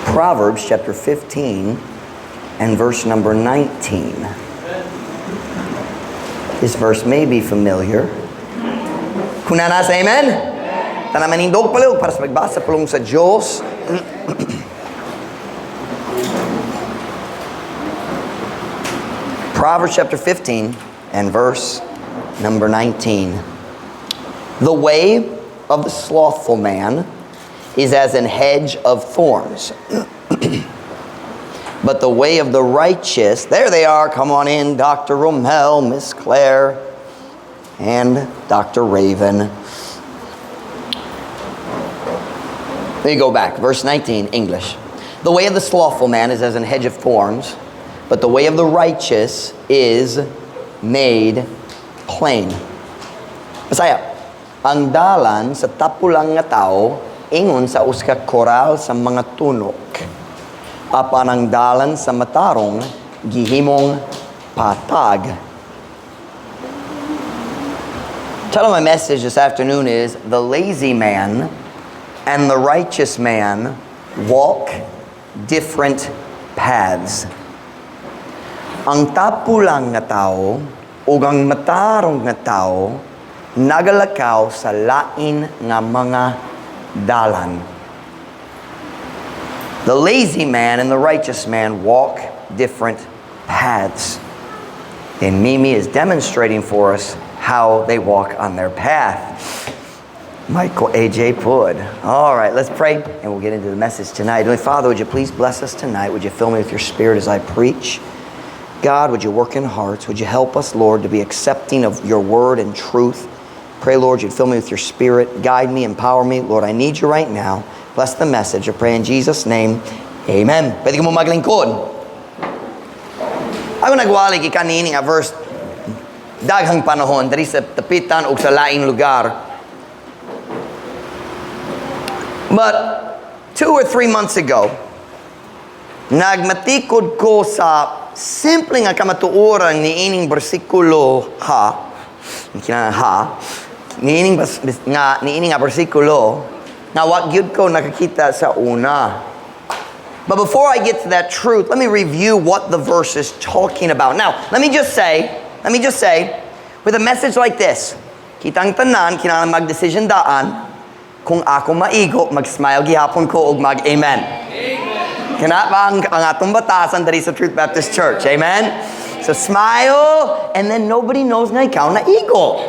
Proverbs chapter 15 and verse number 19. This verse may be familiar. Kung naa na, say amen. Tanan manindog palihog para sa pagbasa pulong sa Diyos. Proverbs chapter 15 and verse number 19. The way of the slothful man is as an hedge of thorns. But the way of the righteous, there they are, come on in, Dr. Romel, Miss Claire, and Dr. Raven. Let me go back. Verse 19, English. The way of the slothful man is as an hedge of thorns, but the way of the righteous is made plain. Bisaya, ang dalan sa tapulang nga tao ingon sa usa ka koral sa mga tunok. Apan ang dalan sa matarong gihimong patag. Title of my message this afternoon is "The Lazy Man and the Righteous Man Walk Different Paths." Ang tapulang nga tao ug ang matarong nga tao nagalakaw sa lain nga mga dalan. The lazy man and the righteous man walk different paths. And Mimi is demonstrating for us how they walk on their path. Michael A.J. Pud. All right, let's pray and we'll get into the message tonight. Heavenly Father, would you please bless us tonight? Would you fill me with your Spirit as I preach? God, would you work in hearts? Would you help us, Lord, to be accepting of your word and truth? Pray, Lord, you'd fill me with your Spirit. Guide me, empower me. Lord, I need you right now. Bless the message. I pray in Jesus' name. Amen. Pwede kamo maglingkod. Ako nagwali gikan niini nga verse daghang panahon diri sa Dapitan ug sa laing lugar. But 2 or 3 months ago, nagmatikod ko sa simple nga kamatuoran niining bersikulo ha, kinahanglan ha, niining nga bersikulo nga wa gyud ko nakakita sa una. But before I get to that truth, let me review what the verse is talking about. Now, let me just say, with a message like this, kitang tanan, kinahanglan mag-decision daan, kung ako maigo, mag-smile gihapon ko og mag-amen. Amen. Kana ba ang atong batasan diri sa Truth Baptist Church? Amen? So smile, and then nobody knows na ikaw naigo.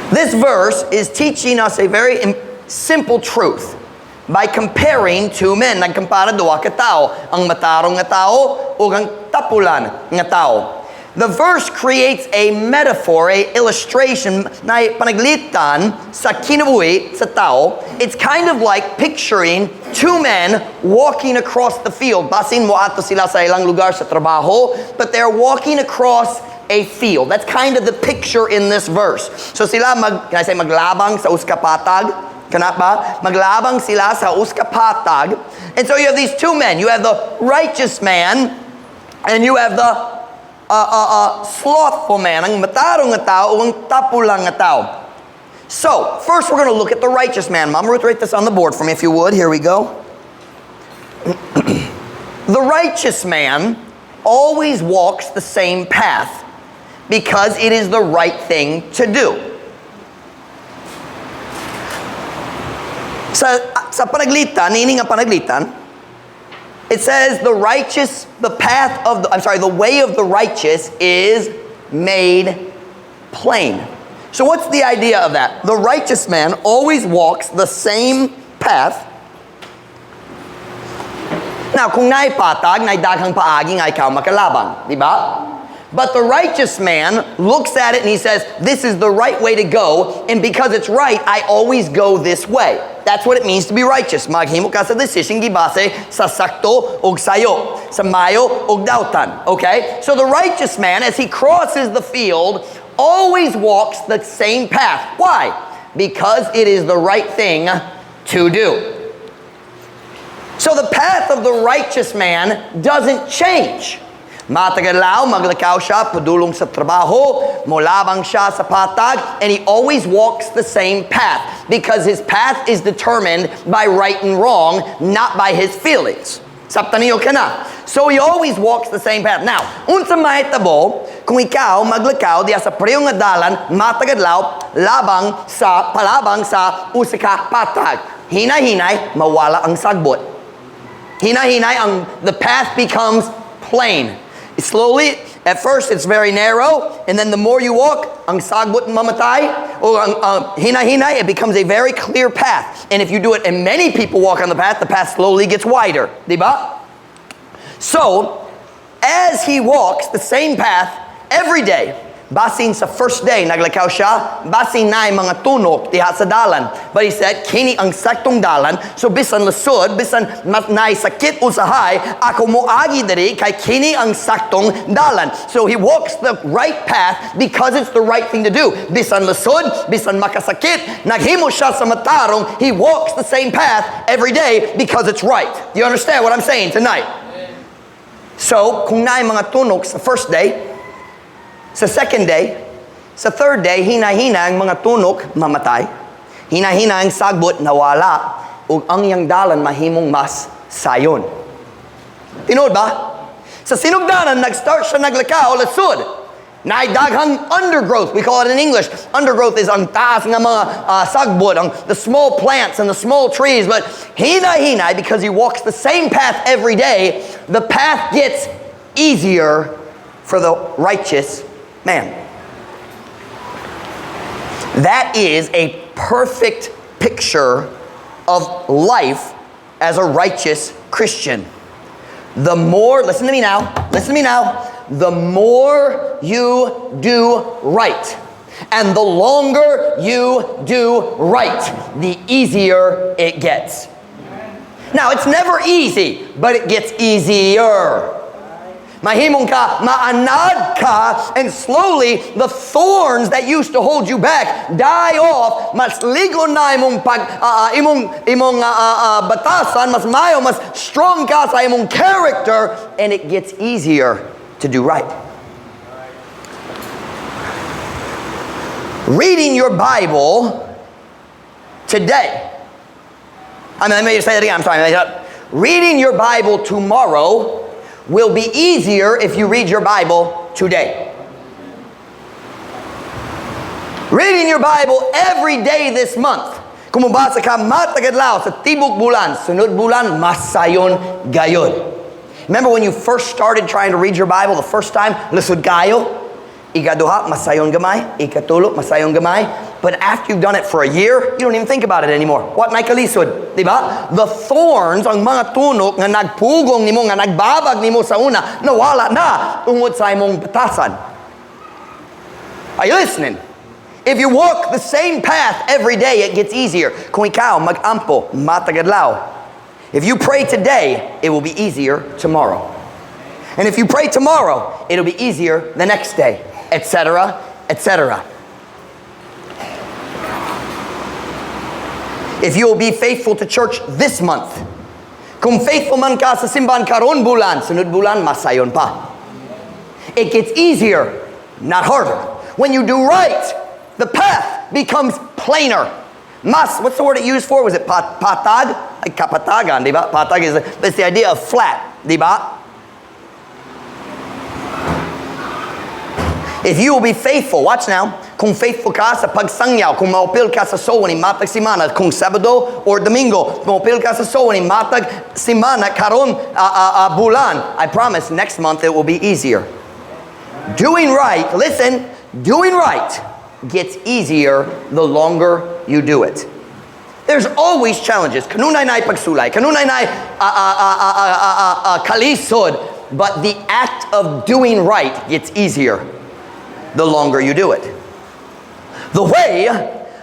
This verse is teaching us a very simple truth by comparing two men. Nagkumpara duha ka tao, ang matarong nga tao ug ang tapulan nga tao. The verse creates a metaphor, a illustration na panaglitan sa kinabuhi sa tao. It's kind of like picturing two men walking across the field. Basin moadto sila sa ilang lugar sa trabaho, but they're walking across a field. That's kind of the picture in this verse. So sila mag, can I say maglabang sa usa ka patag? Kana ba? Maglabang sila sa usa ka patag. And so you have these two men. You have the righteous man and you have the slothful man, ang matarong nga tao o ang tapulang nga tao. So, first we're going to look at the righteous man. Mama Ruth, write this on the board for me if you would. Here we go. The righteous man always walks the same path because it is the right thing to do. Sa panaglitan, niini nga panaglitan, it says the righteous, the path of the, I'm sorry, the way of the righteous is made plain. So what's the idea of that? The righteous man always walks the same path. Now, kung naay patag, naay daghang paagi nga ikaw makalabang, di ba? But the righteous man looks at it and he says, "This is the right way to go, and because it's right, I always go this way." That's what it means to be righteous. Maghimo ka sa decision gibase sa sakto og sayo, sa mayo og dautan. Okay? So the righteous man, as he crosses the field, always walks the same path. Why? Because it is the right thing to do. So the path of the righteous man doesn't change. Matag adlaw, maglakaw siya, padulong sa trabaho, molabang siya sa patag, and he always walks the same path because his path is determined by right and wrong, not by his feelings. Sabtan niyo kana. So he always walks the same path. Now, unsa mahitabo kung ikaw maglakaw diya sa pareho nga dalan matag adlaw labang sa palabang sa usa ka patag? Hinay-hinay mawala ang sagbot. Hinay-hinay ang the path becomes plain. Slowly, at first it's very narrow, and then the more you walk, ang sagbot mamatay, o ang hinay-hinay, it becomes a very clear path. And if you do it, and many people walk on the path slowly gets wider. Di ba? So, as he walks the same path every day, basin sa first day, naglakaw siya, basin na mga tunok diha sa dalan. But he said, "Kini ang saktong dalan, so bisan lisod, bisan naay sakit usahay, ako moagi diri kay kini ang saktong dalan." So he walks the right path because it's the right thing to do. Bisan lisod, bisan makasakit, naghimo siya sa matarong, he walks the same path every day because it's right. Do you understand what I'm saying tonight? So, kung naay mga tunok sa first day, sa second day, sa third day, hina-hina ang mga tunok mamatay. Hina-hina ang sagbot nawala ug ang iyang dalan mahimong mas sayon. Tinuod ba? Sa sinugdanan, nag-start siya naglakaw, lisod. Naay daghang undergrowth. We call it in English. Undergrowth is ang taas nga mga sagbot, ang, the small plants and the small trees. But hinay-hinay, because he walks the same path every day, the path gets easier for the righteous man. That is a perfect picture of life as a righteous Christian. The more, listen to me now, listen to me now, the more you do right, and the longer you do right, the easier it gets. Now, it's never easy, but it gets easier. Mahimong ka, maanad ka, and slowly the thorns that used to hold you back die off. Mas ligon na imong pag imong batasan, mas mayo, mas strong ka sa imong character, and it gets easier to do right. Reading your Bible today. I mean, let me just say that again. I'm sorry. Reading your Bible tomorrow will be easier if you read your Bible today. Reading your Bible every day this month. Kung mobasa ka matag adlaw sa tibok bulan, sunod bulan, masayon gayod. Remember when you first started trying to read your Bible the first time, lisod kayo? Ikaduha, masayon gamay. Ikatulo, masayon gamay. But after you've done it for a year, you don't even think about it anymore. Wa nay kalisod? Di ba? The thorns, ang mga tunok nga nagpugong nimo, nga nagbabag nimo sa una, nawala na tungod sa imong batasan. Are you listening? If you walk the same path every day, it gets easier. Kung ikaw mag-ampo, matag adlaw. If you pray today, it will be easier tomorrow. And if you pray tomorrow, it'll be easier the next day, etc., etc. If you will be faithful to church this month, kung faithful man ka sa simbahan karon bulan, sunod bulan, masayon pa. It gets easier, not harder. When you do right, the path becomes plainer. Mas, what's the word it used for? Was it patag? Like kapatagan, di ba? Patag is that's the idea of flat, di ba? If you will be faithful, watch now, kung faithful ka sa pagsangyaw, kung maupil ka sa SONE matag simana, kung Sabado or Domingo, maupil ka sa SONE matag simana, karon bulan, I promise next month it will be easier. Doing right, listen, doing right gets easier the longer you do it. There's always challenges. Kanunay na pagsulay, kanunay na kalisod, but the act of doing right gets easier the longer you do it. The way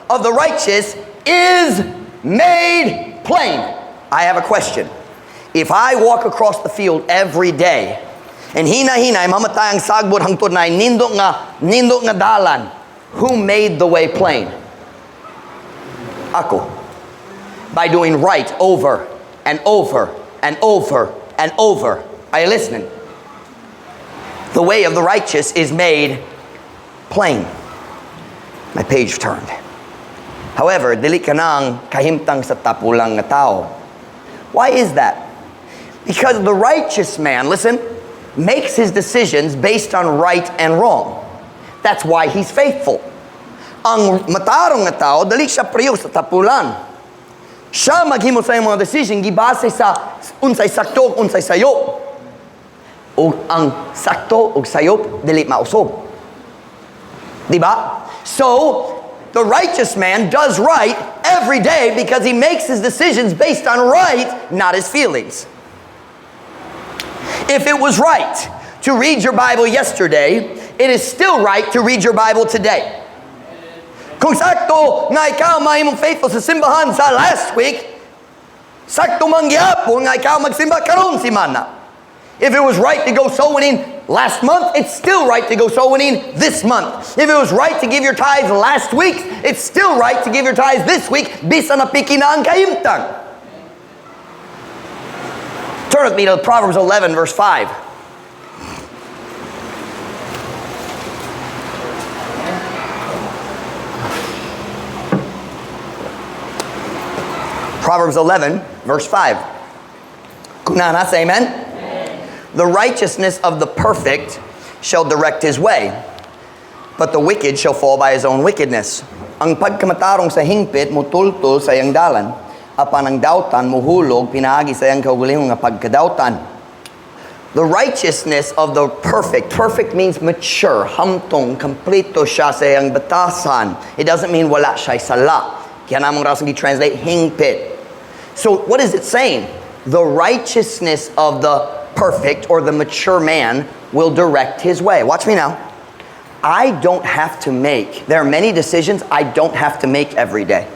of the righteous is made plain. I have a question. If I walk across the field every day, and hina-hinay, mamatay ang sagbot hangtod na nindot nga dalan, who made the way plain? Ako. By doing right over and over and over and over. Are you listening? The way of the righteous is made plain. My page turned. However, dili kanang kahimtang sa tapulang nga tao. Why is that? Because the righteous man, listen, makes his decisions based on right and wrong. That's why he's faithful. Ang matarong nga tao, dili siya pareho sa tapulan. Siya maghimo sa iyang mga decision gibase sa unsay sakto, unsay sayop. O ang sakto ug sayop dili mausob. Di ba? So, the righteous man does right every day because he makes his decisions based on right, not his feelings. If it was right to read your Bible yesterday, it is still right to read your Bible today. Kung sakto nga ikaw mahimong faithful sa simbahan sa last week, sakto man gyapon nga ikaw magsimba karon simana. If it was right to go soul winning last month, it's still right to go soul winning this month. If it was right to give your tithes last week, it's still right to give your tithes this week, bisan napiki na ang kahimtang. Turn with me to Proverbs 11, verse 5. Proverbs 11, verse 5. Kung naa na, say amen. The righteousness of the perfect shall direct his way, but the wicked shall fall by his own wickedness. Ang pagkamatarong sa hingpit mutultol sa iyang dalan, apan ang dautan muhulog pinaagi sa iyang kaugalingon nga pagkadautan. The righteousness of the perfect. Perfect means mature, hamtong, kompleto siya sa iyang batasan. It doesn't mean wala siya sala. Kaya namong rason gi-translate hingpit. So what is it saying? The righteousness of the perfect or the mature man will direct his way. Watch me now. I don't have to make, there are many decisions I don't have to make every day.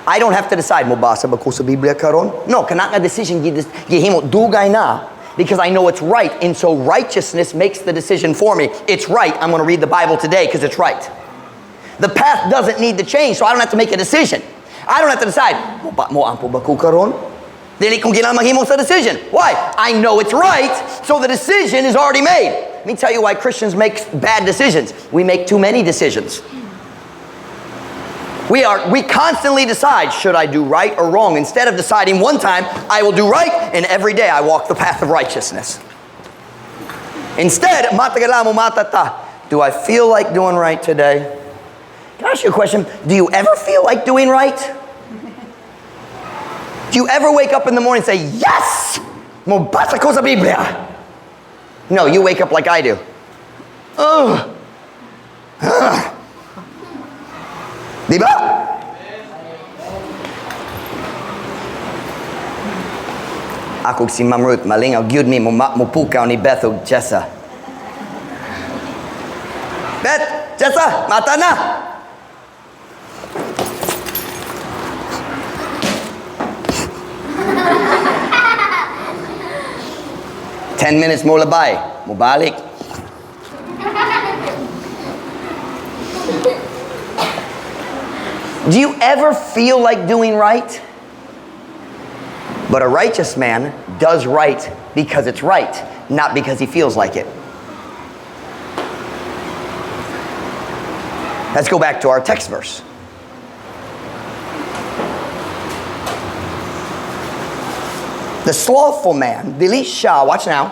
I don't have to decide, mobasa ba ko sa Biblia karon? No, kana nga decision gihimo dugay na because I know it's right, and so righteousness makes the decision for me. It's right, I'm going to read the Bible today because it's right. The path doesn't need to change, so I don't have to make a decision. I don't have to decide, mo ampo ba ko karon? Dili kong kinahanglan maghimo sa decision. Why? I know it's right, so the decision is already made. Let me tell you why Christians make bad decisions. We make too many decisions. We constantly decide, should I do right or wrong? Instead of deciding one time, I will do right, and every day I walk the path of righteousness. Instead, matagala mo matata, do I feel like doing right today? Can I ask you a question? Do you ever feel like doing right? Do you ever wake up in the morning and say, yes, mobasa ko sa Biblia? No, you wake up like I do. Ugh. Ugh. Di ba? Ako si Ma'am Ruth, malingaw gyud mi mupukaw ni Beth ug Jessa. Beth, Jessa, mata na! 10 minutes mo labay, mubalik. Do you ever feel like doing right? But a righteous man does right because it's right, not because he feels like it. Let's go back to our text verse. The slothful man, dili siya, watch now,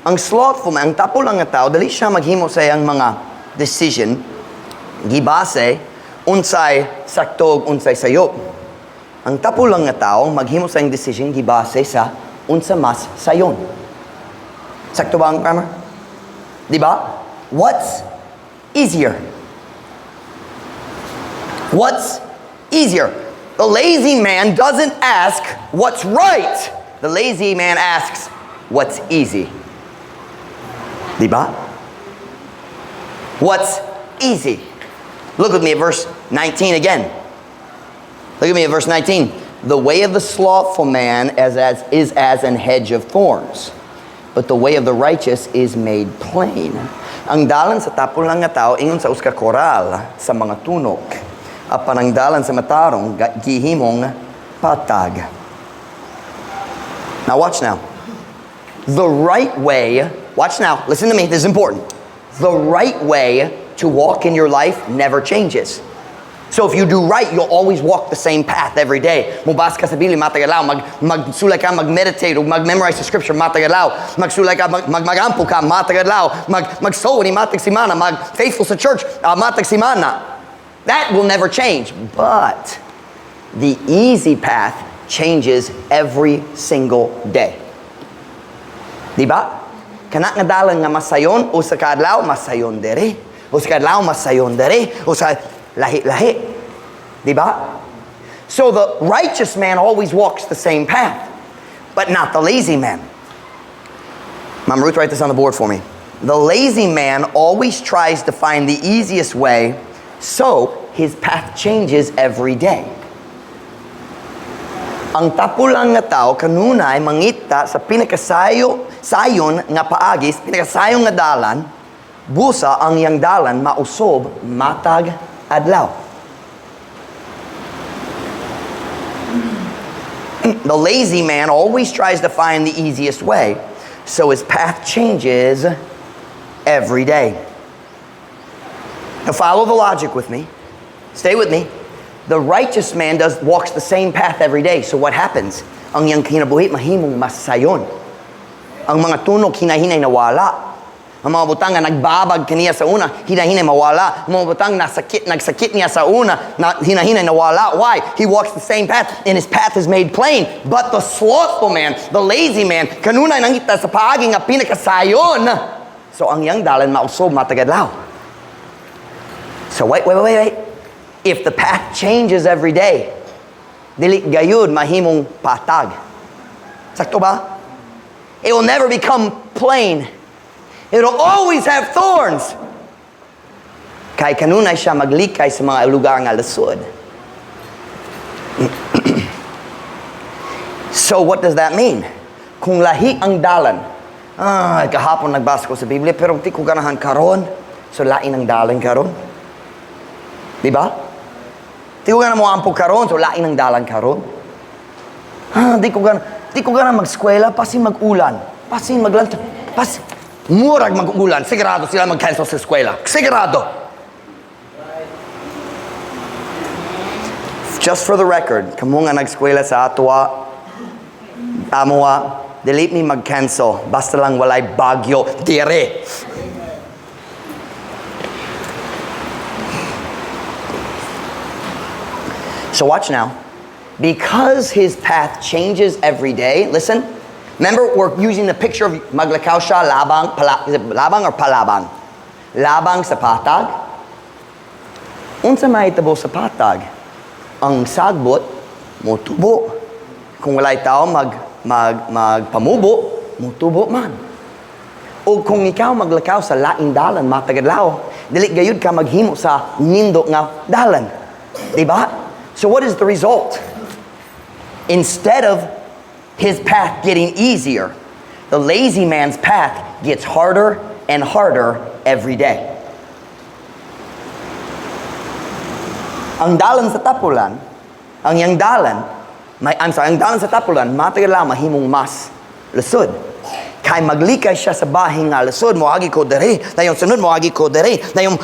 ang slothful man, ang tapol nga tao, dili siya maghimo sa iyang mga decision, gibase, unsay sakto, unsay sayop. Ang tapol nga tao, maghimo sa iyang decision, gibase sa unsa mas sayon. Sakto ba ang grammar? Di ba? What's easier? What's easier? The lazy man doesn't ask what's right. The lazy man asks what's easy. Di ba? What's easy? Look with me at verse 19 again. Look at me at verse 19. The way of the slothful man is as an hedge of thorns, but the way of the righteous is made plain. Ang dalan sa tapol nga tao ingon sa usa ka koral sa mga tunok. Apan ang dalan sa matarong gihimong patag. Now watch now. The right way Watch now. Listen to me. This is important. The right way to walk in your life never changes. So if you do right, you'll always walk the same path every day. Mubasa ka sa Biblia, matag adlaw. Magsulay ka, mag-meditate, o mag-memorize sa scripture, matag adlaw. Magsulay ka, mag magampo ka, matag adlaw. Mag-sow ni matag simana, mag-faithful sa church, matag simana. That will never change. But the easy path changes every single day. Di ba? Kana nga dalan nga masayon usa ka adlaw, masayon dere. Usa ka adlaw, masayon dere. Usa lahi-lahi. Di ba? So the righteous man always walks the same path, but not the lazy man. Mom Ruth, write this on the board for me. The lazy man always tries to find the easiest way, so his path changes every day. Ang tapulang nga tao kanunay mangita sa pinakasayo sayon nga paagi, pinakasayon nga dalan, busa ang iyang dalan mausob matag adlaw. The lazy man always tries to find the easiest way, so his path changes every day. Now follow the logic with me. Stay with me. The righteous man does walks the same path every day. So what happens? Ang iyang kinabuhi mahimong masayon. Ang mga tunok hinahinay nawala. Ang mga butang nga nagbabag kaniya sa una, hinahinay mawala. Ang mga butang nasakit, nagsakit niya sa una, na hinahinay nawala. Why? He walks the same path and his path is made plain. But the slothful man, the lazy man, kanunay nangita sa paagi nga pinakasayon. So ang iyang dalan mausob matag adlaw. So wait, wait, wait, wait. If the path changes every day, dili gayud mahimong patag. Sakto ba? It will never become plain. It'll always have thorns. Kay kanunay siya maglikay sa mga lugar nga lisod. So what does that mean? Kung lahi ang dalan, kahapon nagbasa ko sa Biblia, pero di ko ganahan karon. So lain ang dalan karon. Di ba? Di ko gana mo ampo karon, so lain ang dalan karon. Di ko gana mag-eskwela, pasin mag-ulan, pasin maglanta, pasin murag mag-ulan, sigurado sila mag-cancel sa eskwela. Sigurado. Just for the record, kamo nga nag-eskwela sa atwa, amoa, dili mi mag-cancel, basta lang walay bagyo dire. So watch now. Because his path changes every day, listen, remember we're using the picture of maglakaw siya, labang, pala, is it labang or palabang? Labang sa patag. Unsa mahitabo sa patag? Ang sagbot, motubo. Kung walay tao magpamubo, motubo man. O kung ikaw maglakaw sa laing dalan, matag adlaw, dili gayud ka maghimo sa nindo nga dalan. Diba? So what is the result? Instead of his path getting easier, the lazy man's path gets harder and harder every day. Ang dalan sa tapulan, ang iyang dalan, may, I'm sorry, ang dalan sa tapulan, matag adlaw mahimong mas lisod. Kay maglikay siya sa bahin nga lisod, moagi ko dere, dayon sunod moagi ko dere, dayon,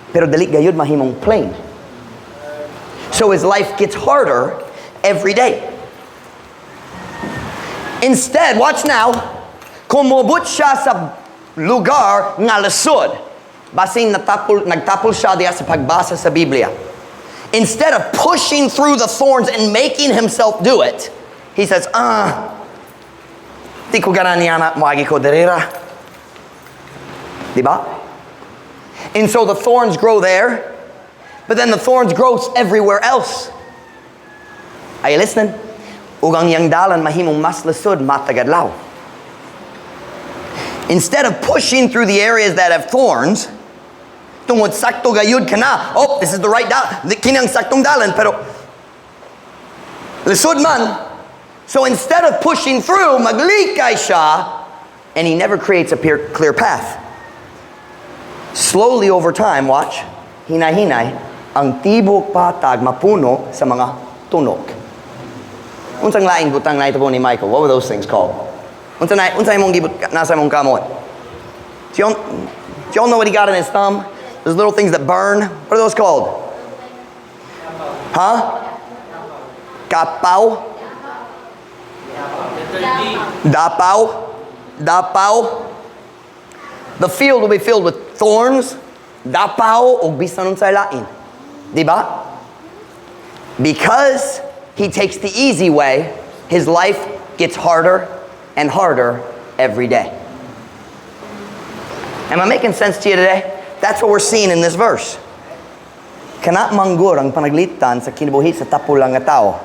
pero dili gayud mahimong plain. So his life gets harder every day. Instead, watch now, kung mobut siya sa lugar nga lisod, basin nagtapol siya diya sa pagbasa sa Biblia. Instead of pushing through the thorns and making himself do it, he says, di ko gana niya na moagi ko derera. Di ba? And so the thorns grow there, but then the thorns grow everywhere else. Are you listening? Ug ang iyang dalan mahimong mas lisod matag adlaw. Instead of pushing through the areas that have thorns, tungod sakto gayud ka na, oh, this is the right dalan, kini ang saktong dalan, pero lisod man. So instead of pushing through, maglikay siya, and he never creates a clear path. Slowly over time, watch, hinay-hinay, ang tibok patag mapuno sa mga tunok. Unsang laing butang nahitabo ni Michael? What were those things called? Unsa na unsa imong gibot nasa imong kamot? Do y'all know what he got in his thumb? Those little things that burn. What are those called? Huh? Kapaw? Dapaw? Dapaw? The field will be filled with thorns, dapaw, ug bisan unsay lain. Di ba? Because he takes the easy way, his life gets harder and harder every day. Am I making sense to you today? That's what we're seeing in this verse. Kana man gud ang panaglitan sa kinabuhi sa tapulan nga tao.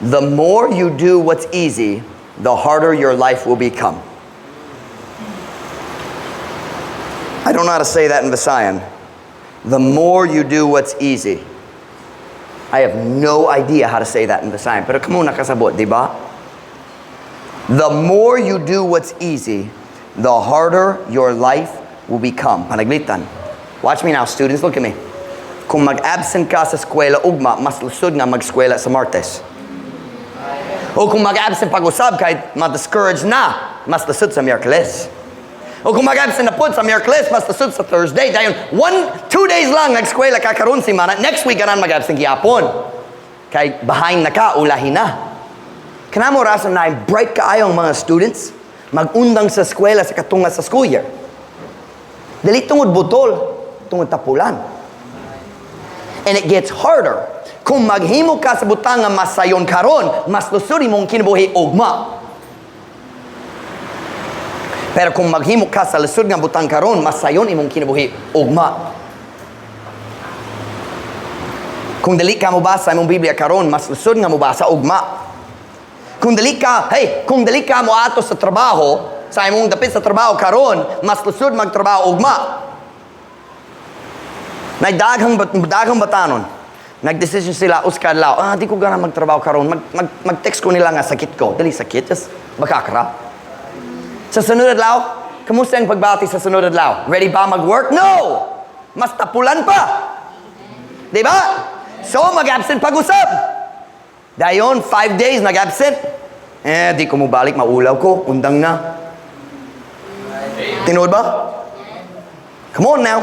The more you do what's easy, the harder your life will become. I don't know how to say that in Visayan. The more you do what's easy. I have no idea how to say that in Visayan. Pero kamo nakasabot, di ba? The more you do what's easy, the harder your life will become. Panaglitan. Watch me now, students. Look at me. Kung mag-absent ka sa eskwela ugma, mas lisod nga mag-eskwela sa Martes. O kung mag-absent pag-usab kay ma-discourage na, mas lisod sa Miyerkules. O kung mag-absent na pud sa Miyerkules, mas lisod sa Thursday. Dayon, 1, 2 days lang nag-eskwela ka karon simana, next week ganan mag-absent gyapon. Kay behind na ka, ulahin na. Kana mao rason na bright kaayo ang mga students, mag-undang sa eskwela sa katunga sa school year. Dili tungod butol, tungod tapulan. And it gets harder. Kung maghimo ka sa butang nga masayon karon, mas lisod imong kinabuhi ugma. Pero kung maghimo ka sa lisod nga butang karon, masayon imong kinabuhi ugma. Kung dili ka mobasa imong Biblia karon, mas lisod nga mobasa ugma. Kung dili ka, hey, kung dili ka moadto sa trabaho, sa imong dapit sa trabaho karon, mas lisod magtrabaho ugma. Nay daghang batanon. Nag-decision sila usa ka adlaw, "Ah, di ko gana magtrabaho karon. Mag-text ko nila nga sakit ko." Dili sakit, just bakakra. Sa sunod adlaw, kamusta ang pagbati sa sunod adlaw? Ready ba mag-work? No! Mas tapulan pa. Di ba? So, mag-absent pag-usab. Dayon, 5 days nag-absent. "Eh, di ko mo balik, maulaw ko. Undang na." Tinuod ba? Come on now.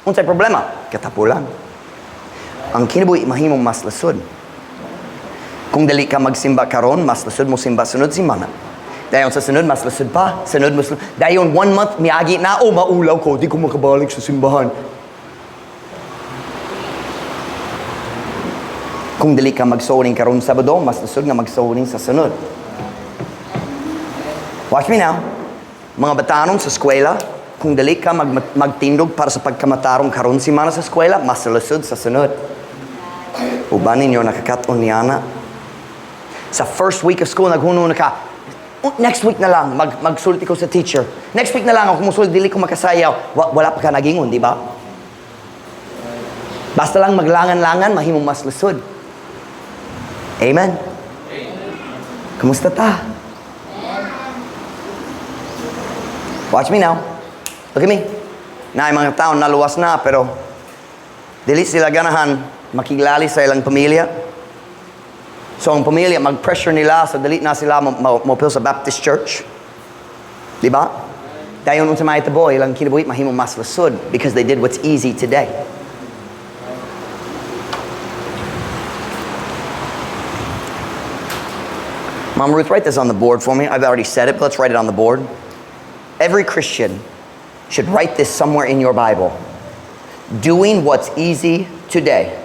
Unsay problema? Katapulan. Ang kinabuhi mahimong mas lisod. Kung dili ka magsimba karon, mas lisod mo simba sunod simana. Dayon sa sunod, mas lisod pa. Sunod, mas lisod. Dayon, one month, miagi na, "Oh, maulaw ko, di ko makabalik sa simbahan." Kung dili ka mag-sowing karon Sabado, mas lisod nga mag-sowing sa sunod. Watch me now. Mga batanon sa eskwela, kung dili ka magtindog para sa pagkamatarong karon simana sa eskwela, mas lisod sa sunod. Uban ninyo nakakaton niana. Sa first week of school, naghuno na ka, "Oh, next week na lang, magsulti ko sa teacher. Next week na lang ako musulti, dili ko makasayaw." Wala pa ka nagingon, di ba? Basta lang maglangan-langan, mahimong mas lisod. Amen? Kamusta ta? Watch me now. Look at me. Na mga tao naluwas na, pero dili sila ganahan makiglali sa ilang pamilya. So ang pamilya mag-pressure nila sa dili na sila mo sa Baptist Church. Di ba? Dayon unsa mahitabo, ilang kinabuhi mahimong mas lisod because they did what's easy today. Mom Ruth, write this on the board for me. I've already said it, but let's write it on the board. Every Christian should write this somewhere in your Bible. Doing what's easy today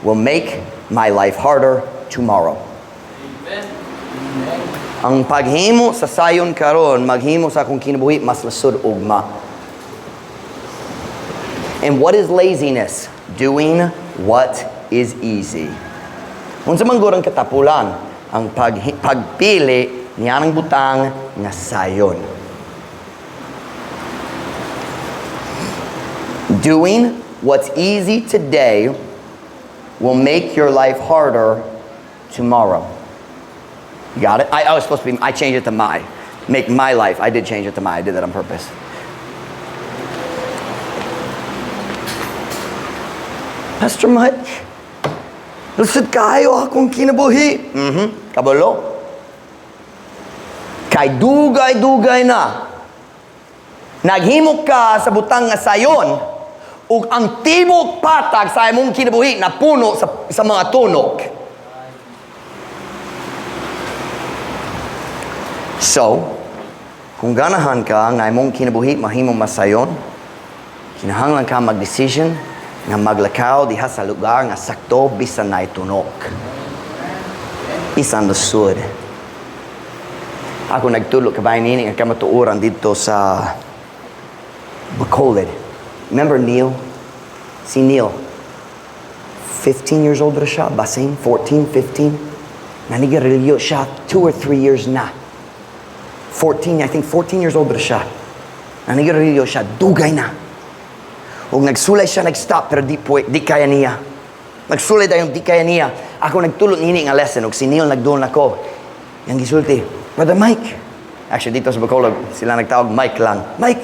will make my life harder tomorrow. Ang paghimo sa sayon karon, maghimo sa akong kinabuhi mas lisod ugma. And what is laziness? Doing what is easy. Unsa man gud ang katapulan? Ang pagpili niyanang butang nga sayon. Doing what's easy today will make your life harder tomorrow. You got it? I was supposed to be, I changed it to my. Make my life. I did change it to my. I did that on purpose. "Pastor Mike, lisod kaayo akong kinabuhi." Kabalo. Kay dugay-dugay na. Naghimo ka sa butang nga sayon, ug ang tibok patag sa imong kinabuhi napuno sa mga tunok. So, kung ganahan ka nga imong kinabuhi mahimong masayon, kinahanglan ka mag-decision nga maglakaw diha sa lugar nga sakto bisan naay tunok. Bisan lusod. Ako nagtudlo kabay nini nga kamatuoran didto sa Bacolod. Remember Neil? Si Neil. 15 years old na siya, basin, 14, 15. Nanigarilyo siya 2 or 3 years na. 14, I think 14 years old na siya. Nanigarilyo siya, dugay na. Ug nagsulay siya, nag-stop, pero di kaya niya. Nagsulay dayon, di kaya niya. Ako nagtudlo nini nga lesson, ug si Neil nagduol nako. Iyang gisulti, "Brother Mike." Actually, didto sa Bacolod, sila nagtawag Mike lang. "Mike,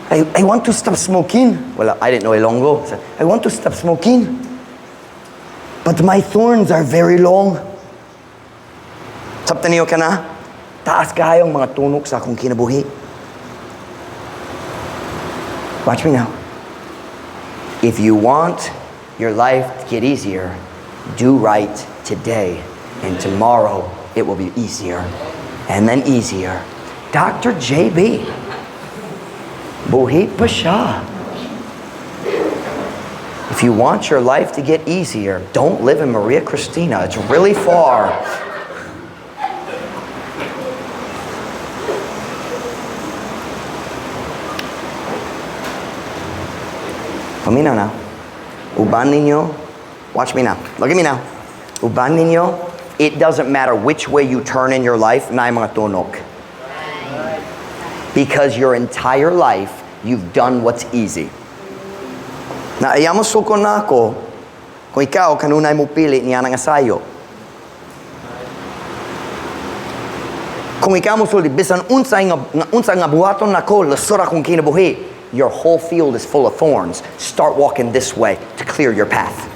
I want to stop smoking." Well, I didn't know Ilonggo. So, "I want to stop smoking. But my thorns are very long." Sabta niyo ka na? Taas kaayong mga tunok sa akong kinabuhi. Watch me now. If you want your life to get easier, do right today, and tomorrow it will be easier, and then easier. Dr. JB, buhi pa siya. If you want your life to get easier, don't live in Maria Cristina. It's really far. Paminaw na. Uban ninyo. Watch me now. Look at me now. Uban ninyo, it doesn't matter which way you turn in your life, naay mga tunok. Because your entire life, you've done what's easy. Na ayaw mo suko na ako, kung ikaw, kanunay mo pili niya nga sayo. Kung ikaw mo sulti, bisan unsa nga buhaton nako, lusod akong kinabuhi, your whole field is full of thorns. Start walking this way to clear your path.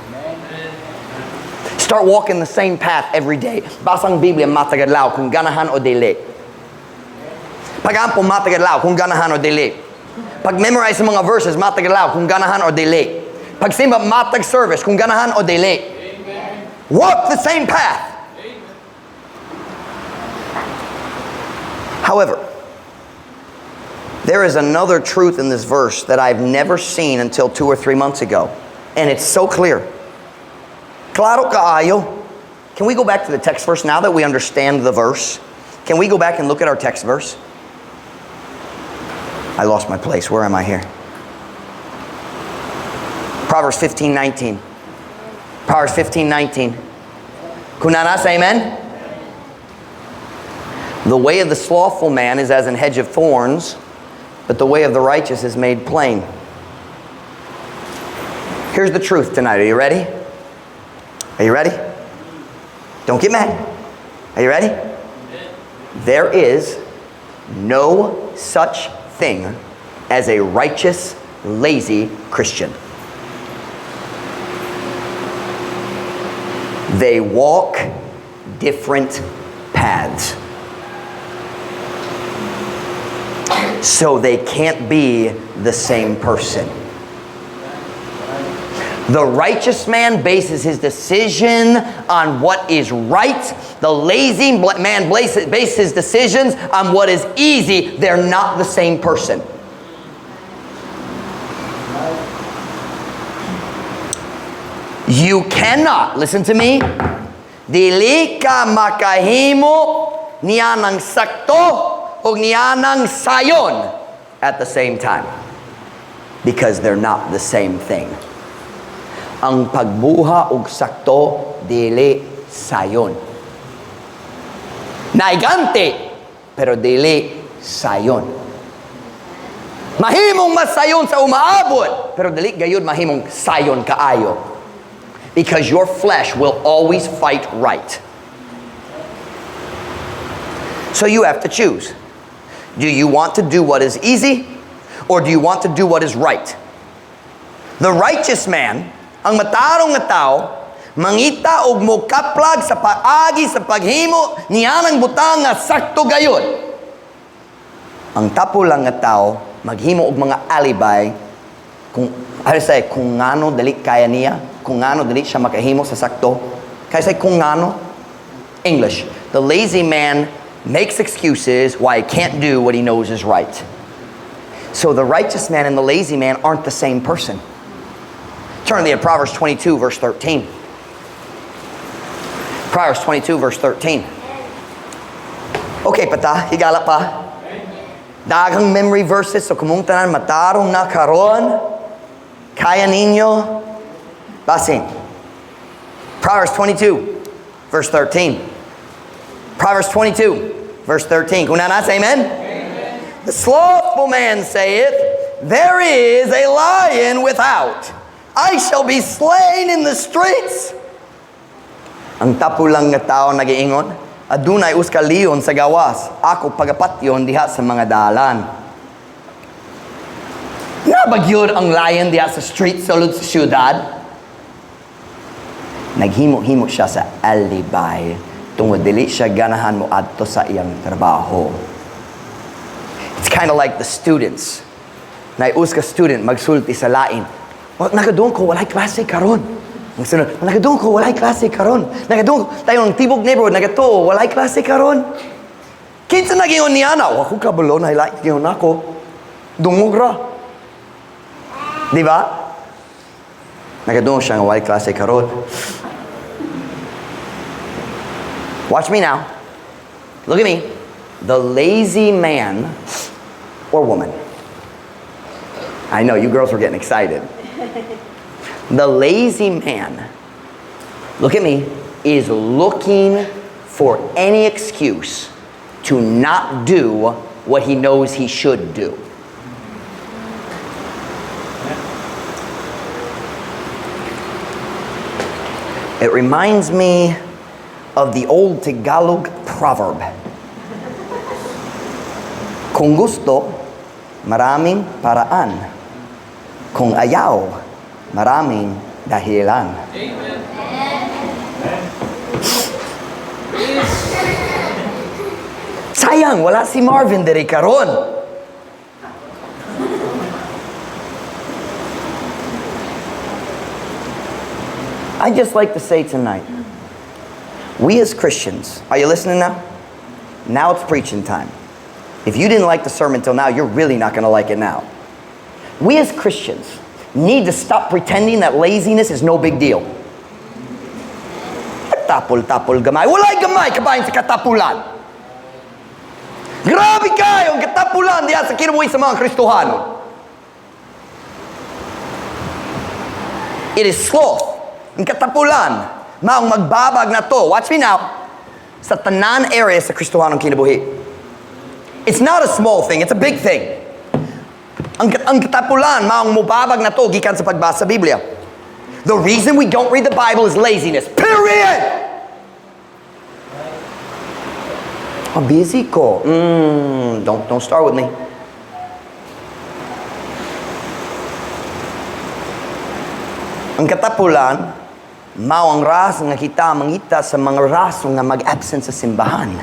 Start walking the same path every day. Basa ang Biblia matag adlaw kung ganahan o dili. Pag-ampo matag adlaw kung ganahan o dili. Pag-memorize sa mga verses matag adlaw kung ganahan o dili. Pagsimba matag service kung ganahan o dili. Walk the same path. However, there is another truth in this verse that I've never seen until 2 or 3 months ago. And it's so clear. Klaro kaayo. Can we go back to the text verse now that we understand the verse? Can we go back and look at our text verse? I lost my place. Where am I here? Proverbs 15:19. Proverbs 15:19. Kunana, say amen. The way of the slothful man is as an hedge of thorns, but the way of the righteous is made plain. Here's the truth tonight. Are you ready? Are you ready? Don't get mad. Are you ready? There is no such thing as a righteous, lazy Christian. They walk different paths. So they can't be the same person. The righteous man bases his decision on what is right. The lazy man bases his decisions on what is easy. They're not the same person. You cannot, listen to me, dili ka makahimo nianang sakto o nianang sayon at the same time. Because they're not the same thing. Ang pagbuhat og sakto dili sayon. Naiganti pero dili sayon. Mahimong masayon sa umaabot pero dili gayud mahimong sayon kaayo. Because your flesh will always fight right. So you have to choose. Do you want to do what is easy or do you want to do what is right? The righteous man, ang matarong nga tao, Mangita og mokaplag sa paagi sa paghimo niyanang butang nga sakto gayud. Ang tapulan nga tao maghimo og mga alibay kung how to say, kung ngano dali kaya niya, kung ngano dali siya makahimo sa sakto. Kaya say kung ngano? English. The lazy man makes excuses why he can't do what he knows is right. So the righteous man and the lazy man aren't the same person. Turn to Proverbs 22, verse 13. Proverbs 22, verse 13. Okay pa ta, higala pa. Daghang memory verses, so kamong tanan matarong na karon. Kaya ninyo. Basin. Proverbs 22, verse 13. Proverbs 22, verse 13. Kung naa na, say amen? Amen. "The slothful man saith, 'There is a lion without. I shall be slain in the streets.'" Ang tapulang nga tao nagiingon, "Adunay usa ka leon sa gawas. Ako pagapatyon diha sa mga dalan." Naa ba gyud ang lion diha sa street sa sulod sa syudad? Naghimo-himo siya sa alibay tungod dili siya ganahan mo adto sa iyang trabaho. It's kind of like the students. Naay usa ka student magsulti sa lain. "Well, nakadungog ko, walay klase karon." Magsunod, "Nakadungog ko, walay klase karon. Nakadungog," tayo ang tibok neighborhood, nagatuo, "Walay klase karon." Kinsa nagingon niya na? Wa ko kabalo, nahilain ingon ako. Dungog ra. Di ba? Nakadungog siya nga walay klase karon. Watch me now. Look at me. The lazy man or woman. I know, you girls were getting excited. The lazy man, look at me, is looking for any excuse to not do what he knows he should do. It reminds me of the old Tagalog proverb. Kung gusto, maraming paraan. Kung ayaw, maraming dahilan. Amen. Sayang, wala si Marvin diri karon. I'd just like to say tonight, we as Christians, are you listening now? Now it's preaching time. If you didn't like the sermon till now, you're really not going to like it now. We as Christians need to stop pretending that laziness is no big deal. Tapol-tapol gamay. Walay gamay kabahin sa katapulan. Grabe kayo ang katapulan diya sa kinabuhi sa mga Kristohano. It is sloth. Ang katapulan, maong magbabag nato. Watch me now. Sa tanan area sa Kristohanong kinabuhi. It's not a small thing, it's a big thing. Ang katapulan, maong mubabag nato gikan sa pagbasa sa Biblia. The reason we don't read the Bible is laziness. Period! Oh, busy ko. Don't start with me. Ang katapulan, mao ang rason nga kita mangita sa mga rason nga mag-absent sa simbahan.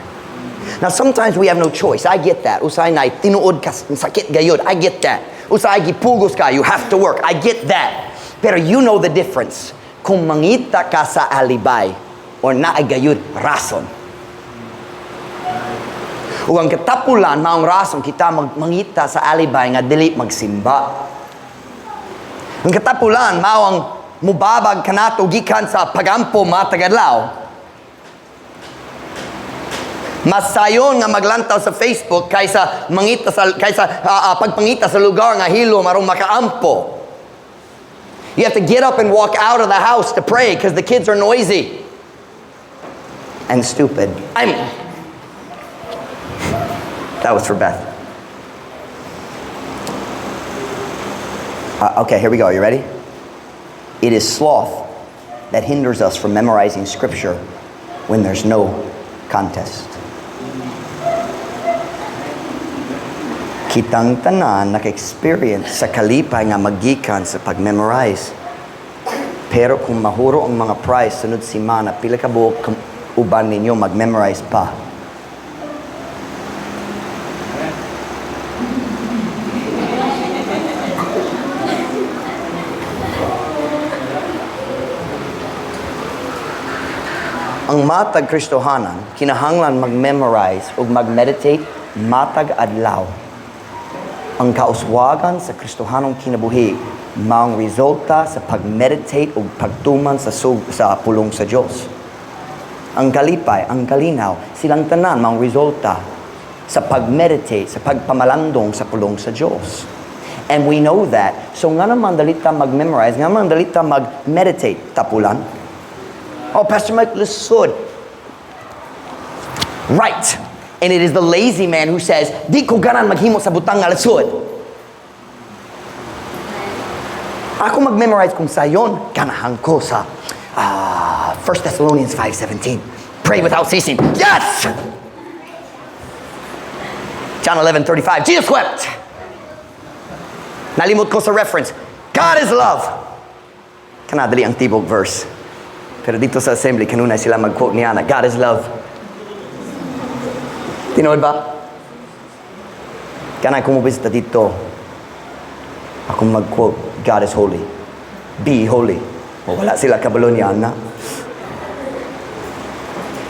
Now, sometimes we have no choice. I get that. Usahay na tinuod ka, sakit gayud. I get that. Usahay gipugos ka, you have to work. I get that. Pero you know the difference. Kung mangita ka sa alibay or naay gayud rason. Ug ang katapulan, maong rason kita mangita sa alibay nga dili magsimba. Ang katapulan, mao ang mubabag kanato gikan sa pagampo matag adlaw. Mas sayon nga maglantaw sa Facebook kaysa pagpangita sa lugar nga hilom aron makaampo. You have to get up and walk out of the house to pray because the kids are noisy and stupid. That was for Beth. Okay, here we go. Are you ready? It is sloth that hinders us from memorizing Scripture when there's no contest. Kitang tanan naka-experience sa kalipay nga magikan sa pag-memorize. Pero kung mahuro ang mga prize sunod simana, pila ka buok uban ninyo mag-memorize pa? Ang matag Kristohanan, kinahanglan mag-memorize ug mag-meditate matag adlaw. Ang kauswagan sa Kristohanong kinabuhi maong resulta sa pag-meditate ug pagtuman sa pulong sa Dios. Ang kalipay, ang kalinaw, silang tanan maong resulta sa pag-meditate, sa pagpamalandong sa pulong sa Dios. And we know that. So nga naman dali ta mag-memorize, nga naman dali ta mag-meditate, tapulan. "Oh, Pastor Mike, lisod." Right. And it is the lazy man who says, "Di ko ganahan maghimo sa butang nga lisod." Ako mag-memorize kung sayon, ganahan ko sa 1 Thessalonians 5:17. Pray without ceasing. Yes! John 11:35. Jesus wept. Nalimot ko sa reference. God is love. Kana dali ang tibok verse. Pero dito sa assembly, kanunay sila mag-quote niya na, "God is love." Tinuod ba? Kana kung mobisita dito, ako mag-quote, "God is holy. Be holy." O, wala sila kabalo niya na.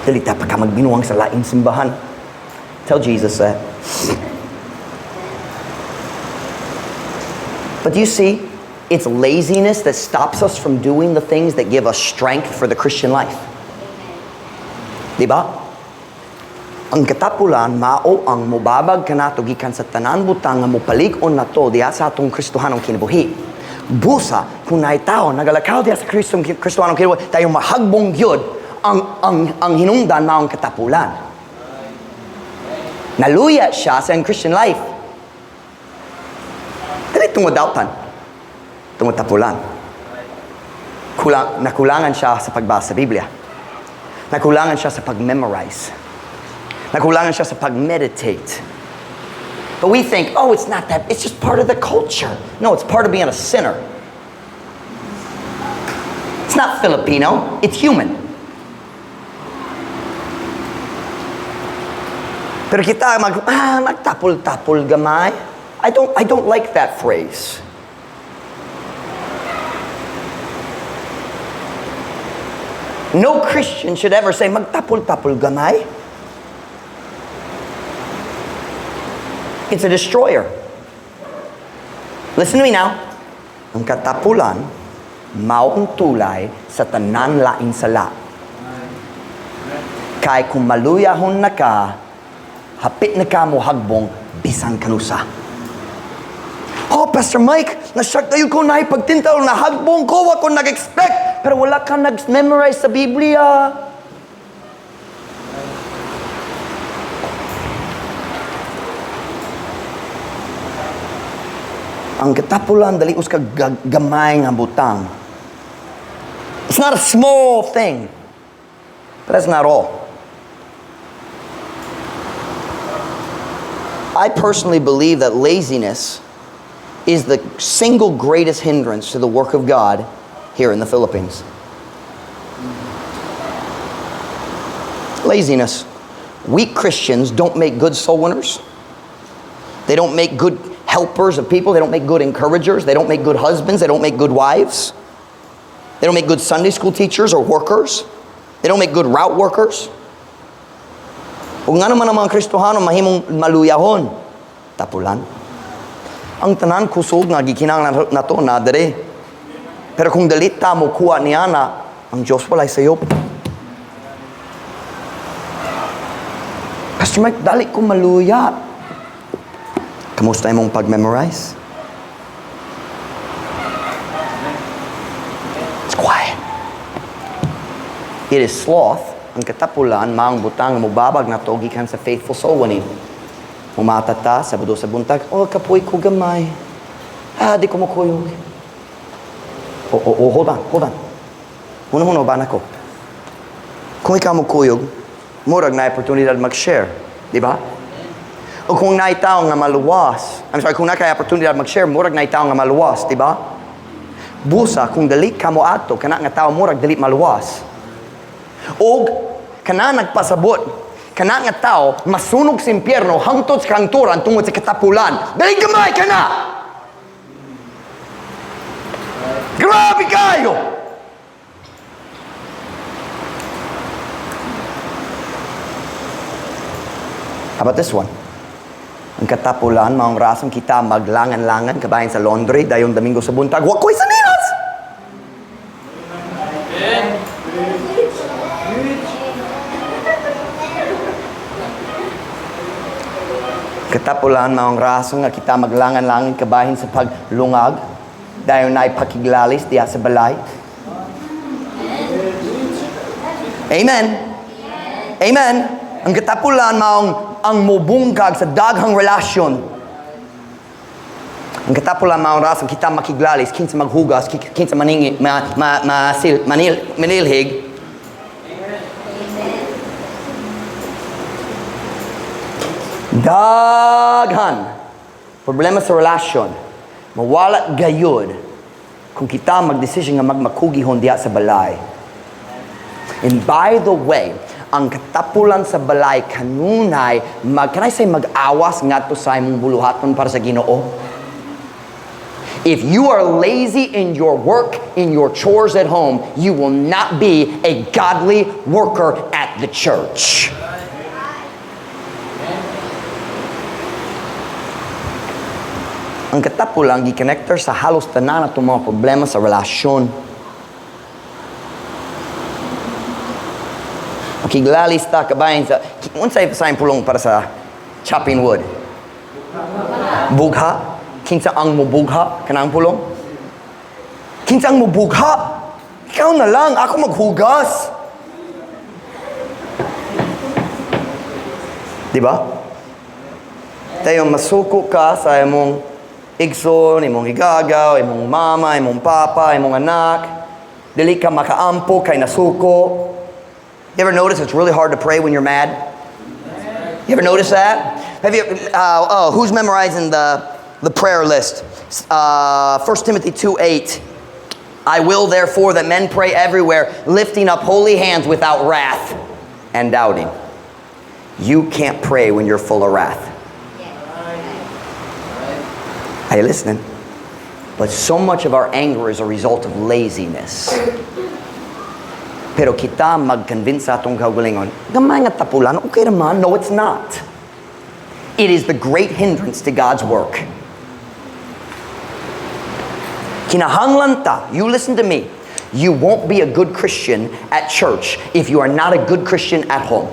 Dali ta pa ka magbinuang sa laing simbahan. Tell Jesus that. But you see, it's laziness that stops us from doing the things that give us strength for the Christian life. Di ba? Ang katapulan, mao ang mobabag kanato gikan sa tanan butang nga mopalig-on nato diha sa atong Kristohanong kinabuhi. Busa, kung naay tao nagalakaw diha sa Kristohanong kinabuhi, tayo mahagbong gyud ang hinungdan mao ang katapulan. Naluya siya sa iyang Christian life. Dili tungod dautan, tungod tapulan. Nakulangan siya sa pagbasa sa Biblia. Nakulangan siya sa pag-memorize. Nakulangan siya sa pag-meditate. But we think, "Oh, it's not that, it's just part of the culture." No, it's part of being a sinner. It's not Filipino, it's human. Pero kita magtapol-tapol gamay. I don't like that phrase. No Christian should ever say, "Magtapol-tapol gamay." It's a destroyer. Listen to me now. Ang katapulan, mao ang tulay sa tanan laing sala. Kay kung maluyahon na ka, hapit na ka mo hagbong bisan kanusa. "Oh, Pastor Mike, nasyak kayo ko na ipagtintal, nahagbong ko, ako nag-expect." Pero wala ka nag-memorize sa Biblia. Ang katapulan, dali us ka gamay nga butang. It's not a small thing. But that's not all. I personally believe that laziness is the single greatest hindrance to the work of God here in the Philippines. Laziness. Weak Christians don't make good soul winners. They don't make good helpers of people. They don't make good encouragers. They don't make good husbands. They don't make good wives. They don't make good Sunday school teachers or workers. They don't make good route workers. Ug nga naman ang mga Kristohano mahimong maluyahon? Tapulan. Ang tanan kusog nga gikinahanglan nato na dere. Pero kung dali ta mo kuha niya na, ang Diyos walay sayop. "Pastor Mike, dali ko maluya." Kamusta imong pag-memorize? It's quiet. It is sloth. Ang katapulan, maong butang mubabag na to gikan sa faithful soul winning. Mumata ta, Sabado sa buntag, "Oh, kapoy ko gamay. Ah, di ko mukuyog." Oh, hold on, hold on. Huno-huno ba nako? Kung ikaw mukuyog, murag na oportunidad mag-share. Di ba? O kung naay tao nga maluwas, I'm sorry, kung naa kay oportunidad mag-share, murag naay tao nga maluwas, di ba? Busa kung dili ka mo ato, kana nga tao murag dili maluwas. Og kana nagpasabot, kana nga tao masunog sa impyerno hangtod sa kahangturan tungod sa katapulan. Dili gamay kana. Grabe kayo. How about this one? Ang katapulan, maong rason kita maglangan-langan kabahin sa laundry dayong Domingo sa buntag. Wa ko'y sanilas! Katapulan, maong rason nga kita maglangan-langan kabahin sa paglungag dayon naay pakiglalis diha sa balay. Amen. Amen. Ang katapulan maong ang mubungkag sa daghang relasyon. Ang katapulan maong rason kita makiglalis kinsa maghugas, kinsa maningi, ma, ma, masil, manil, manilhig. Daghan problema sa relasyon mawala gayud kung kita magdesisyon nga magmakugihon diha sa balay. And by the way, ang katapulan sa balay kanunay mag, can I say, mag-awas ngadto sa imong buluhaton para sa Ginoo? If you are lazy in your work, in your chores at home, you will not be a godly worker at the church. Ang katapulan, gi-connector sa halos tanan atong mga problema sa relasyon. Makiglalis ta kabahin sa unsay sa pulong para sa chopping wood? Bugha. Kinsa ang mubugha kanang pulong? Kinsa ang mubugha? Ikaw na lang, ako maghugas. Di ba? Tayo masuko ka sa imong igsoon, imong igagaw, imong mama, imong papa, imong anak. Dili ka makaampo kay nasuko. You ever notice it's really hard to pray when you're mad? You ever notice that? Have you? Oh, who's memorizing the prayer list? 1 Timothy 2:8. "I will therefore that men pray everywhere, lifting up holy hands without wrath and doubting." You can't pray when you're full of wrath. Are you listening? But so much of our anger is a result of laziness. Pero kita mag-convince sa atong kaugalingon, gamay nga tapulan, okay naman. No, it's not. It is the great hindrance to God's work. Kinahanglan ta, you listen to me, you won't be a good Christian at church if you are not a good Christian at home.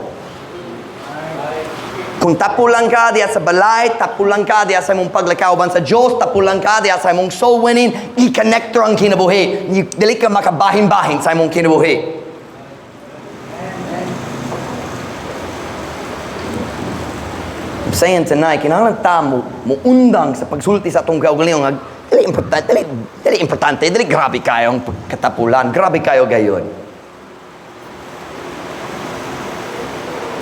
Kung tapulan ka diya sa balay, tapulan ka diya sa imong paglakaw sa Diyos, tapulan ka diya sa imong soul winning, i-connector ang kinabuhi. Dili ka makabahin-bahin sa imong kinabuhi. I'm saying tonight, kinahanglan ta mo muundang sa pagsulti sa atong kaugalingon nga dili importante, dili, dili importante, dili grabe kayo ang katapulan, grabe kayo gayon.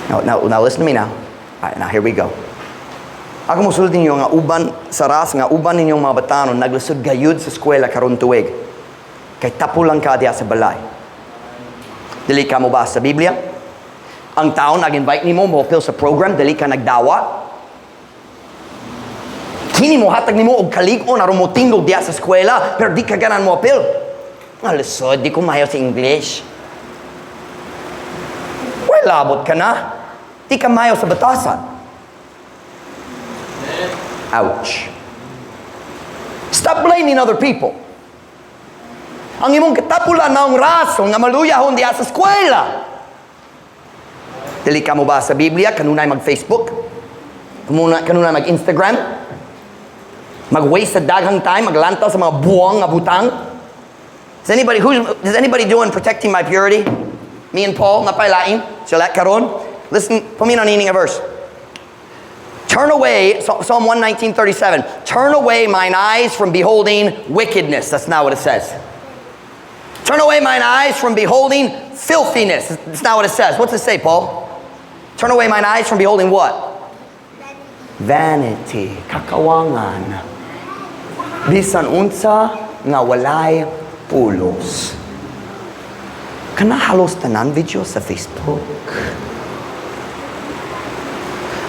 Now, listen to me now. All right, now here we go. Ako mosulti ninyo nga uban sa ras nga uban ninyong mga batanon naglisod gayud sa eskwela karon tuig. Kay tapulan ka diha sa balay. Dili ka mo ba sa Biblia? Ang tao nag-invite nimo mo sa program, dili ka nagdawa. Kini mo hatag nimo og kalig-on aron mo tingog diha sa eskwela, pero di ka ganan mo apil. Nga lisod, di ko mayo sa English. Well, labot ka na. Di ka mayo sa batasan. Ouch. Stop blaming other people. Ang imong katapulan na ang rason nga maluyahon diha sa eskwela. Dili ka mo ba sa Biblia? Kanunay mag-Facebook? Kanunay mag-Instagram? Mag-waste sa daghang time? Maglantaw sa mga buwang nga butang? Is anybody doing Protecting My Purity? Me and Paul, napailain? Sila karon? Listen, paminaw nining a verse. Turn away, Psalm 119:37. "Turn away mine eyes from beholding wickedness." That's not what it says. "Turn away mine eyes from beholding filthiness." That's not what it says. What's it say, Paul? "Turn away mine eyes from beholding" what? Vanity. Kakawangan. Bisan unsa nga walay Pulos. Kana halos tanan video sa Facebook.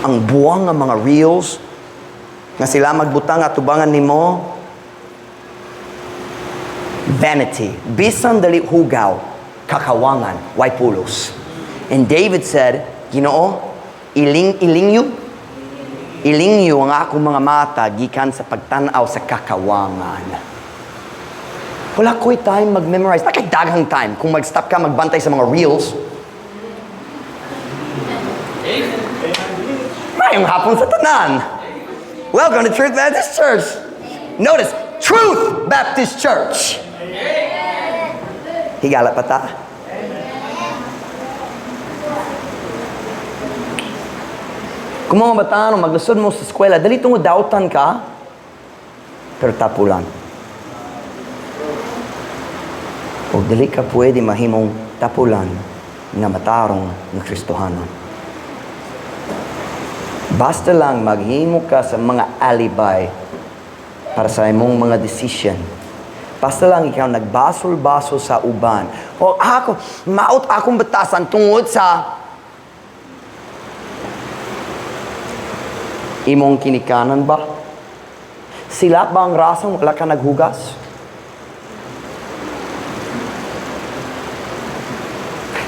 Ang buwang nga mga reels nga sila magbutang atubangan nimo, vanity. Bisan dali hugaw, kakawangan, way pulos. And David said, "Ginoo, iling ilingyo, ilingyo ang akong mga mata gikan sa pagtan-aw sa kakawangan." Wala ko'y time mag-memorize. Naa kay daghang time kung mag-stop ka magbantay sa mga reels. Maayong hapon sa tanan. Welcome to Truth Baptist Church. Notice, Truth Baptist Church. Higala pa ta. Kung mga bataan, maglusod mo sa eskwela, dali tungod dautan ka, pero tapulan. O dili ka pwede mahimong tapulan nga matarong nga Kristohanon. Basta lang maghimo ka sa mga alibay para sa imong mga decision. Basta lang ikaw nagbasol-basol sa uban. O ako, maot akong batasan tungod sa imong kinikanan ba? Sila ba ang rasong wala ka naghugas?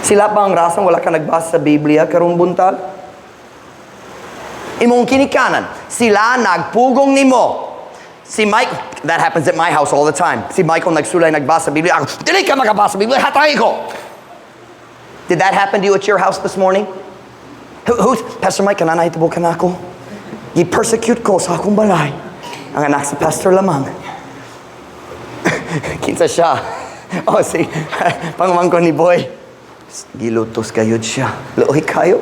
Sila ba ang rasong wala ka nagbasa sa Biblia karong buntag? Imong kinikanan, sila nagpugong nimo. Si Mike, that happens at my house all the time. Si Michael nagsulay nagbasa sa Biblia. Ako, "Dili ka makabasa sa Biblia, hatay ko." Did that happen to you at your house this morning? Who's, "Pastor Mike, kanang nahitabo kanako? Gi-persecute ko sa akong balay." Ang anak sa pastor lamang. Kinsa siya? Oh, si pangmangko ni Boy. Gilutos gayud siya. Luoy kayo.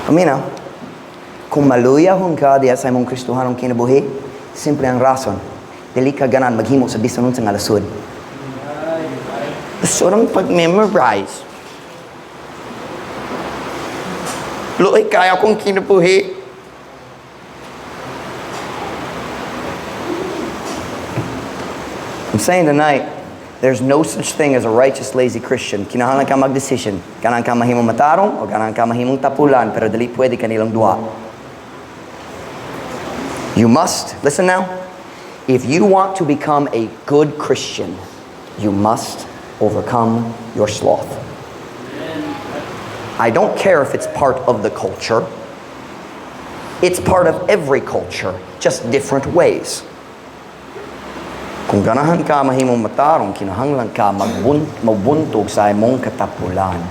Amina, kung maluyahon ka diya sa imong Kristohanong kinabuhi, simple ang rason. Dili ka ganan maghimo sa bisan unsa nga lasud. Lasud ang pag-memorize. Luoy kaya akong kinabuhi. I'm saying tonight, there's no such thing as a righteous, lazy Christian. Kinahanglan ka mag-decision. Ganahan ka mahimong matarong o ganahan ka mahimong tapulan, pero dili pwede kanilang duha. You must, listen now, if you want to become a good Christian, you must overcome your sloth. I don't care if it's part of the culture. It's part of every culture, just different ways. Kung ganahan ka mahimong matarong, kinahanglan ka magbuntog sa imong katapulan.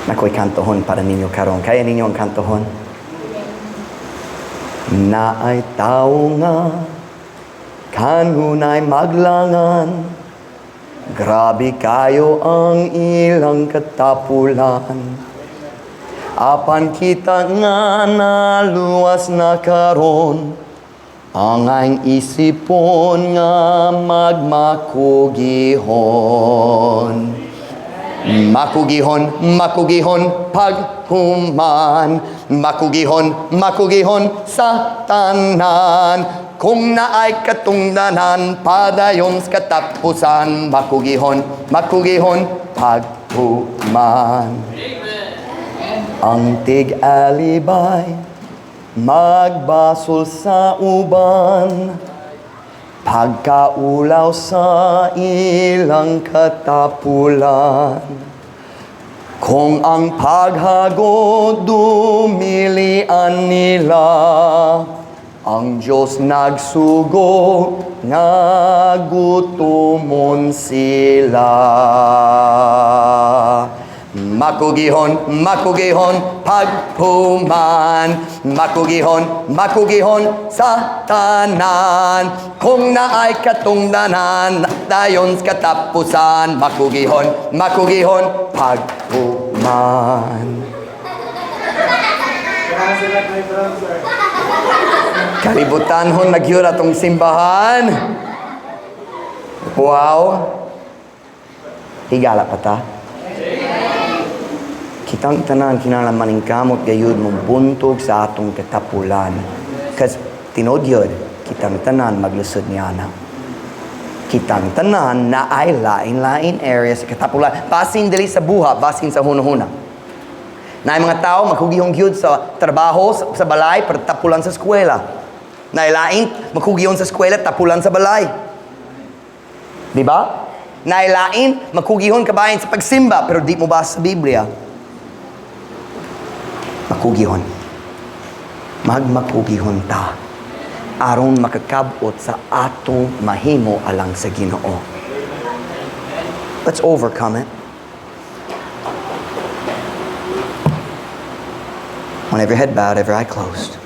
Naa ko'y kantohon para ninyo karon. Kaya ninyo ang kantohon? Naay tao nga kanunay maglangan, grabe kayo ang ilang katapulan. Apan kita nga naluwas na karon, angayng isipon nga magmakugihon. Makugihon, makugihon, paghuman. Makugihon, makugihon sa tanan. Kung naay katungdanan, padayon sa katapusan. Makugihon, makugihon, paghuman. Ang tig-alibay, magbasol sa uban, pagkaulaw sa ilang katapulan. Kung ang paghagot dumilian nila, ang Diyos nagsugo nga gutumon sila. Makugihon, makugihon, paghuman. Makugihon, makugihon sa tanan. Kung naay katungdanan, dayon sa katapusan. Makugihon, makugihon, paghuman. Kalibutan hon nagyud atong simbahan. Wow. Higala pa ta. Kitang tanan kinahanglan maningkamot gayud mobuntog sa atong katapulan. 'Cause tinuod gyud, kitang tanan maglusod niana. Kitang tanan naay lain-lain area sa katapulan. Basin dili sa buhat, basin sa hunahuna. Naay mga tao makugihon gyud sa trabaho, sa balay, pero tapulan sa eskwela. Naay lain, makugihon sa eskwela, tapulan sa balay. Di ba? Naay lain, makugihon kabahin sa pagsimba, pero di mobasa sa Biblia. Makugihon. Magmakugihon ta aron makakabot sa atong mahimo alang sa Ginoo. Let's overcome it. On every head bowed, every eye closed.